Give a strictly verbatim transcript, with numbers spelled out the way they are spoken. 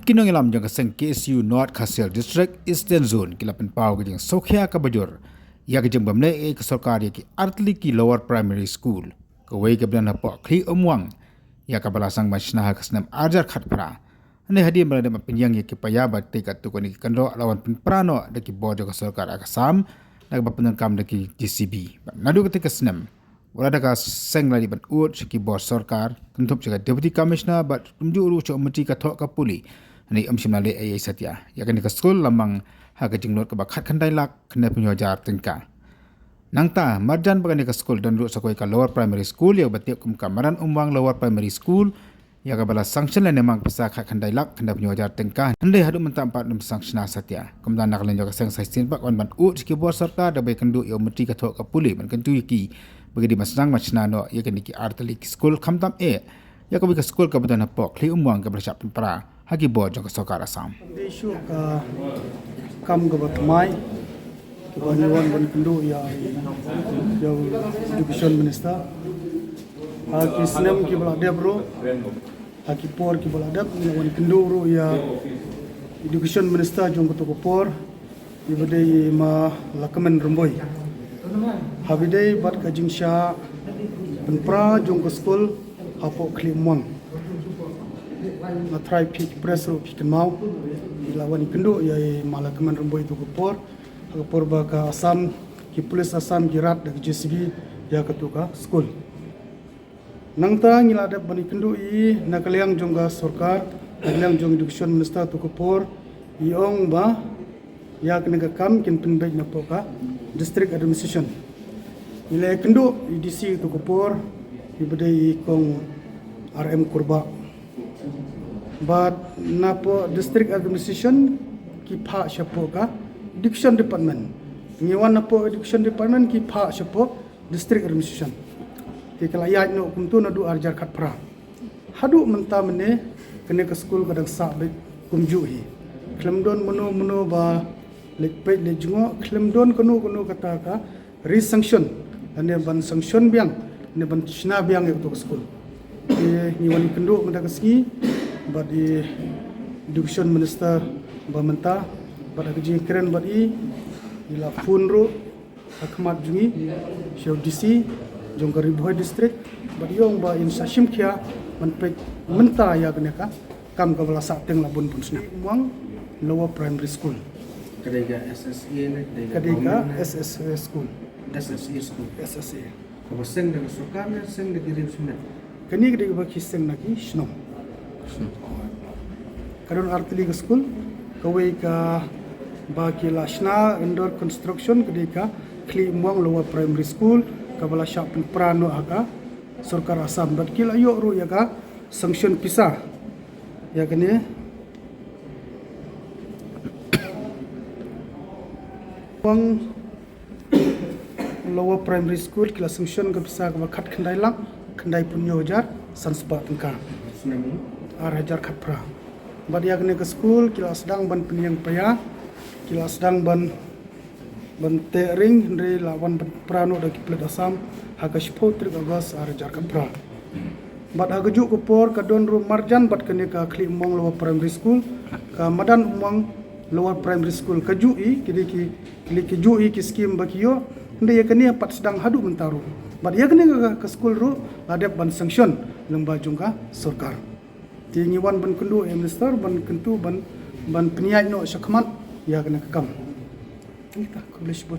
Ki nongïalam jong ka seng K S U North Khasi Hills District Eastern Zone ki la pynpaw ka jingsngewkhia kaba jur ïa ka jingbym leh ei ka sorkar ïa ki artylli ki lower primary school. Kawei ka ba don hapoh Khlieh Umwang ïa kaba la sdang ban shna ha ka snem ar hajar khatphra. Hynrei hadien ba la dep ban pynïeng ïa ki paia ba tei katto katne ki kynroh la wan pynpra noh da ki bor jong ka sorkar Assam da kaba pyndonkam da ki J C B. Bad naduh katei ka snem, wat la da ka seng la dei ban ud sha ki bor sorkar, kynthup sha ka Deputy Commissioner bad kumjuh ruh sha u myntri ka thoh ka pule. Hynrei um shym la leh ei ei satia. Ïa kane ka skul la mang ha ka jinglut kaba khatkhyndai lak khyndai phew hynñiew hajar tyngka. Nangta marjan ba kane ka skul don ruh sa kawei ka lower primary school ïa kaba tip kum ka Madan Umwang Lower Primary School, ïa kaba la sanction lane mang pisa khatkhyndai lak khyndai phew hynñiew hajar tyngka. Hynrei haduh mynta ym pat ym sanction satia. Kumta na ka liang jong ka seng sa shisien pat wan ban ud sha ki bor sorkar da ba ïakynduh ïa u myntri ka thoh ka pule ban kyntu ïa ki ba ki dei ban sdang ban shna noh ïa kine ki artylli ki skul, khamtam eh ïa kawei ka skul kaba don hapoh Khlieh Umwang kaba la shah pynpra ha ki bor jong ka sorkar Assam. Dei shuh ka kam kaba thymmai kaba ngi wan ban kynduh ïa, ïa u Education Minister ha ki snem kiba la dep ruh. Ha ki por kiba la dep ngi la wan kynduh ruh ïa Education Minister jong kato ka por, i ba dei i Ma Lahkmen Rymbui. Haba ïadei bad ka jingshah pynpra jong ka skul hapoh Khlieh Umwang, nga tharai phi ki press ruh phi kynmaw, ngi la wan kynduh ïa i Ma Lahkmen Rymbui kato ka por, ha ka por ba ka Assam, ki police Assam ki raid da ka J C B ïa kato ka skul. Nangta ngi la dep ban ïakynduh ïa i na ka liang jong ka sorkar, na ka liang jong Education Minister kato ka por, i ong ba ïa kane ka kam kin pynbeit napoh ka District Administration. Ngi la ïakynduh ïa i D C kato ka por, i ba dei i Kong R M Kurbah. Bad napoh District Administration ki phah shapoh ka Education Department. Ngi wan napoh Education Department ki phah shapoh District Administration. Te ki la ïaid noh kumto naduh ar hajar khatphra. Haduh mynta mynne kane ka skul ka dang sah beit kumjuh hi. Khlem don mano mano ba leit peit leit jngoh, khlem don kano kano kata ka re-sanction, lane ban sanction biang, lane ban shna biang ïa kato ka skul. Te ngi wan kynduh mynta ka sngi bad i Education Minister ba mynta, bad ha ka jingkren bad i, i la phone ruh ha khmat jong ngi sha u D C jong ka Ri Bhoi District, bad i ong ba in sa shim khia ban peit mynta ïa kane ka kam kaba la sah teng la bun bun snem. Umwang Lower Primary School. Ka dei ka S S A ne, ka dei ka S S A school. S S A school. S S A. Kaba seng da ka sorkar ne seng da ki ri shnong? Kane ka dei kaba ki seng na ki shnong. Ka don artylli ka skul, kawei kaba ki la shna under construction ka dei ka Khlieh Umwang Lower Primary School, kaba la shah pynpra noh ha ka sorkar Assam. Bad ki la ïoh ruh ïa ka sanction pisa ïa kane. Umwang Lower Primary School ki la sanction ka pisa kaba khatkhyndai lak khyndai phew hynñiew hajar san spah tyngka. Snem? Ar hajar khatphra. Bad ïa kane ka skul ki la sdang ban pynïeng paia, ki la sdang ban, ban teh ring, hynrei la wan ban pynpra noh da ki pulit Assam ha ka shiphew tarik August ar hajar khatphra. Bad ha kajuh ka por ka don ruh marjan bad kane ka Khlieh Umwang Lower Primary School, ka Madan Umwang Lower Primary School, kajuh i ki dei ki, ki juh i ki skim ba ki ïoh, hynrei ïa kane pat sdang haduh mynta ruh. Bad ïa kane ka, ka skul ruh la dep ban sanction lyngba jong ka sorkar. Te ngi wan ban kynduh ïa i Minister ban kyntu ban, ban pynïaid noh shakhmat ïa kane ka kam. Te kita, khublei shibun.